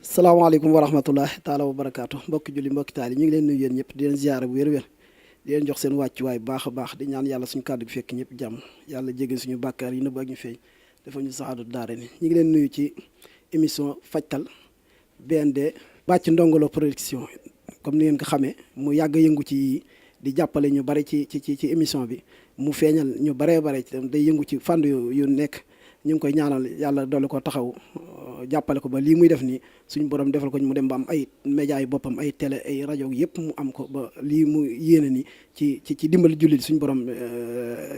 salaamaaleykum wa rahmatullah taala wa barakaatu mbokki julli mbokki taali ñu ngi leen nuyu yéen ñëpp di leen ziyaara bu wér-wér di leen jox seen wàccuwaay baax a baax di ñaan yàlla suñu kàddu gi fekk ñëpp jàmm yàlla jéggal suñu bàkkaar yi nëbb ak ñu feeñ dafa ñu saxaadu daare ni ñu ngi leen nuyu ci émission fajtal BND bàcc ndongolo production comme ni ngeen ko xamee mu yàgg yëngu ci di jàppale ñu bari ci émission bi mu feeñal ñu baree bare day yëngu ci fànn yu nekk ñu ngi koy ñaanal yàlla dolli ko taxaw jàppale ko ba lii muy def nii suñu borom defal ko mu dem ba am ay média yu boppam ay télé ay rajo yëpp mu am ko ba lii mu yéene ni ci dimbali jullit suñu borom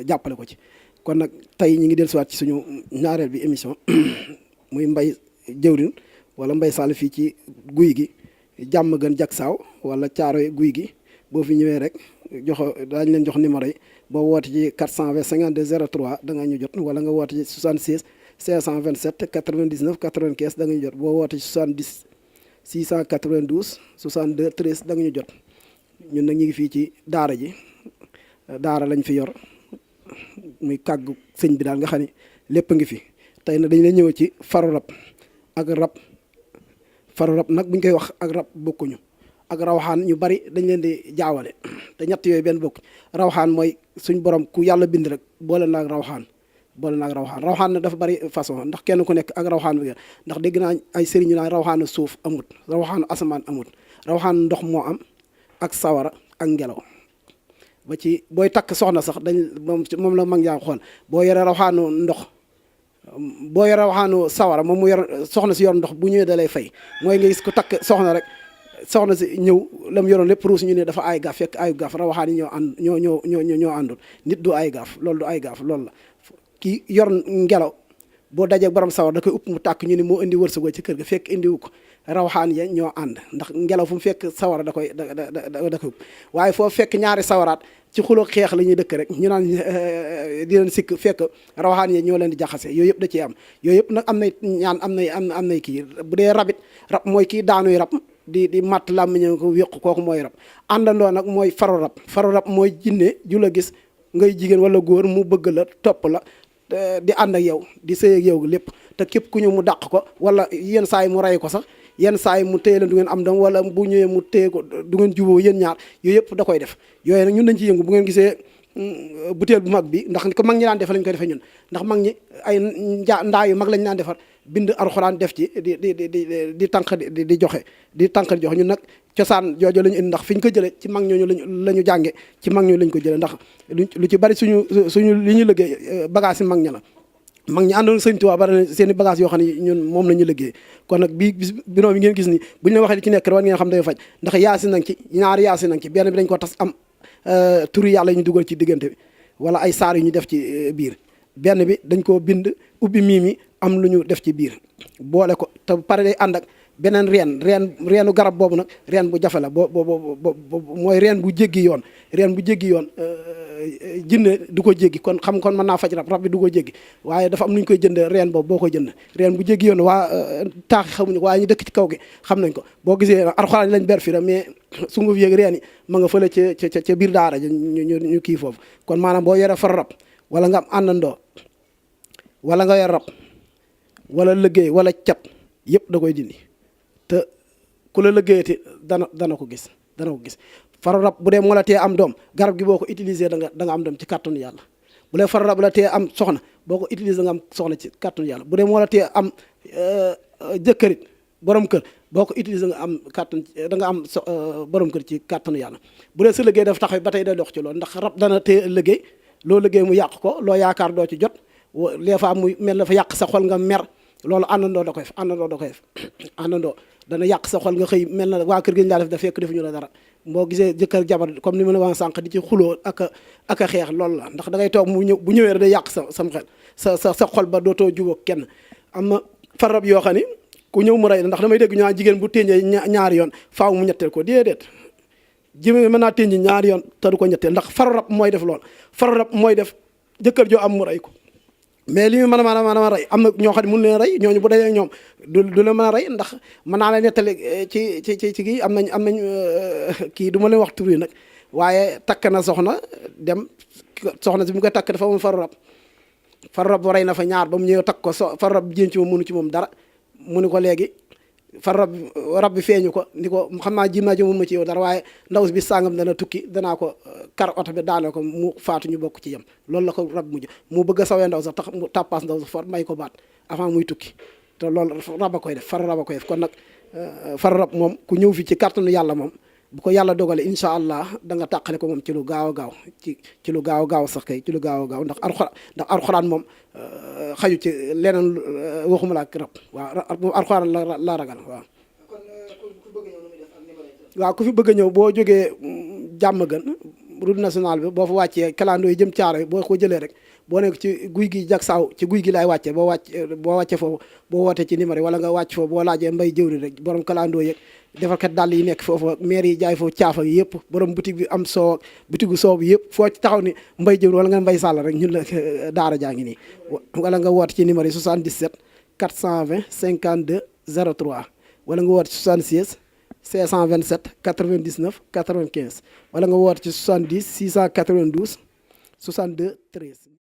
jàppale ko ci. kon nag tey ñu ngi dellusiwaat ci suñu ñaareel bi émission muy mbay jëwrin wala mbay sall fii ci guy gi jàmm gën jak saaw wala caaroy guy gi boo fi ñëwee rek daañu leen jox numéro yi boo woote ci 420 52 03 da nga ñu jot wala nga woote ci 76 527 99 95 da nga ñu jot boo woote ci 70 692 62 13 da nga ñu jot ñun nag ñu ngi fii ci daara ji daara lañ fi yor muy kàggu sëñ bi daal nga xam ne lépp ngi fi tey nag dañ lay ñëw ci faru rab ak rab faru rab nag buñ koy wax ak rab bokkuñu ak rawxaan ñu bari dañ leen di jaawale te ñett yooyu benn bokk rawxaan mooy suñ borom ku yàlla bind rek boole na ak rawxaan rawxaan nag dafa bari façon ndax kenn ku nekk ak rawxaan bi ndax dégg naa ay sëriñ ñu naan rawxaanu suuf amut rawxaanu asamaan amut rawxaanu ndox moo am ak sawara ak ngelaw ba ci booy takk soxna sax moom la mag ñaa xool boo yore rawxaanu ndox boo yore rawxaanu sawara moom mu yor soxna si yor ndox bu ñëwee da lay fay mooy nga gis ku takk soxna rek soxna si ñëw la mu yoroon lépp ruus ñu ne dafa ay gaaf fekk ayu gaaf rawaxaan yi ñoo àndul nit du ay gaaf loolu du ay gaaf loolu la kii yor ngelaw boo dajee borom sawar da koy upp mu tàkk ñu ne moo indi wërsëgoo ci kër ga fekk indiwu ko rawaxaan ya ñoo ànd ndax ngelaw fu mu fekk sawara da koy upp waaye foo fekk ñaari sawaraat ci xuloo xeex la ñuy dëkk rek ñu naan di leen sikk fekk rawaxaan ya ñoo leen di jaxase yooyu yëpp da ciy am yooyu yëpp nag am nay ñaan am nay kii bu dee rab mooy kii daanuy rab di matt làmmiñam ko wéq kooku mooy rab àndandoo nag mooy faru rab mooy jinne ju la gis ngay jigéen wala góor mu bëgg la topp la di ànd ak yow di sëy ak yow lépp te képp ku ñëw mu dàq ko wala yenn saa yi mu rey ko sax yenn saa yi mu téye leen du ngeen am doom wala bu ñëwee mu téye ko du ngeen juboo yéen ñaar yooyu yëpp da koy def yooyu nag ñun dañ ci yëngu bu ngeen gisee butéel bu mag bi ndax ko mag ñi daan def lañ koy defee ñun ndax mag ñi ay ndaa yu mag lañ daan defar bind alxuraan def ci di tànq di joxe di tànq di joxe ñun nag cosaan jooju la ñu indi ndax fi ñu ko jëlee ci mag ñooñu la ñu jànge ci mag ñooñu lañ ko jëlee ndax lu ci bari suñu li ñu liggéey bagage yi mag ña la mag ñi àndoon sëñ Tuubaa bari na seen i bagage yoo xam ne ñun moom la ñu liggéey kon nag bii bis binoom yi ngeen gis ni buñu la waxee li ci nekk war ngeen xam day faj ndax yaasi nañ ci ñaari yaasi nañ ci benn bi dañ ko tas am turi yàlla ñu dugal ci diggante bi wala ay saar yu ñu def ci biir benn bi dañ koo bind ubbi miimi am lu ñu def ci biir boole ko te pare day ànd ak beneen reenu garab boobu nag reen bu jafe la mooy reen bu jéggi yoon jinne du ko jéggi kon mën naa faj rab bi du ko jéggi waaye dafa am nu ñu koy jënd reen boobu boo koy jënd reen bu jéggi yoon waa taaxi xamuñu ko waaye ñu dëkk ci kaw gi xam nañ ko boo gisee alxuraan lañ ber fi la mais sunguf yéeg reen yi ma nga fële ca biir daara ñu kii foofu kon maanaam boo yore far rab wala nga am àndandoo wala nga yor rab wala liggéey wala cat yëpp da koy dindi te ku la liggéeyati dana ko gis faru rab bu dee moo la tee am doom garab gi boo ko utiliser da nga am doom ci kàttanu yàlla bu dee faru rab la tee am soxna boo ko utiliser da nga am soxna ci kàttanu yàlla bu dee moo la tee am jëkkërit borom kër boo ko utiliser nga am kàttan da nga am borom kër ci kàttanu yàlla bu dee sa liggéey dafa taxaw ba tey day dox ci loolu ndax rab dana tee liggéey loo liggéey mu yàq ko loo yaakaar doo ci jot les fois muy mel dafa yàq sa xol nga mer loolu àndandoo da koy def àndandoo dana yàq sa xol nga xëy mel na waa kër gi ñu laa def da fekk defuñu la dara boo gisee jëkkër jabar comme ni ma la wax sànq di ci xuloo ak a xeex loolu la ndax da ngay toog mu ñëw bu ñëwee rek day yàq sam xel sa xol ba dootoo jubóog kenn am na farab yoo xam ni ku ñëw mu rey la ndax damay dégg ñaa jigéen bu ténjee ñaari yoon faaw mu ñetteel ko déedéet jigéen mën naa ténji ñaari yoon te du ko ñetteel ndax faru rab mooy def lool faru rab mooy def jëkkër joo am mu rey ko mais li mu mën a rey am na ñoo xam ne mun leen rey ñooñu bu dajee ñoom du leen mën a rey ndax mën naa la nettali ci kii am nañ kii du ma leen wax tur yi nag waaye takk na soxna dem soxna si mu koy takk dafa amoon faru rab rey na fa ñaar ba mu ñëw takk ko faru rab jéem ci moom mënu ci moom dara mu ni ko léegi far rab bi feeñu ko ni ko xam naa ji mun ma ci yow dara waaye ndaw bi sàngam dana tukki danaa ko kar oto bi daane ko mu faatu ñu bokk ci yem loolu la ko rab mujj mu bëgg a sawee ndaw sax tax mu tàppaas ndaw sax far may ko baat avant muy tukki te loolu rab a koy def far rab a koy def kon nag far rab moom ku ñëw fi ci kàttanu yàlla moom bu ko yàlla dogale incha allah da nga tàqale ko moom ci lu gaaw a gaaw ci lu gaaw a gaaw sax kay ci lu gaaw a gaaw ndax alxuraan moom xaju ci leneen waxuma la ak rab waaw moom alxuraan la ragal waaw. waaw ku fi bëgg a ñëw boo jógee jàmm gën route nationale bi boo fa wàccee kalandoo yi jëm caaro yi boo ko jëlee rek boo nekk ci guy gi jak saaw ci guy gi laay wàccee boo wàccee foofu boo wootee ci numéro wala nga wàcc foofu boo laajee mbay jëwri rek borom kalandoo yeeg defarkat dàll yi nekk foofu maire yi jaay foofu caafa yi yëpp borom boutique bi am soow boutique soow bi yëpp foo ci taxaw ni mbay jëwri wala nga mbay sàll rek ñun la daara jaa ngi nii wala nga woote ci numéro yi 77 420 52 03 wala nga woote ci 76 527 99 95 wala nga woote ci 70 692 62 13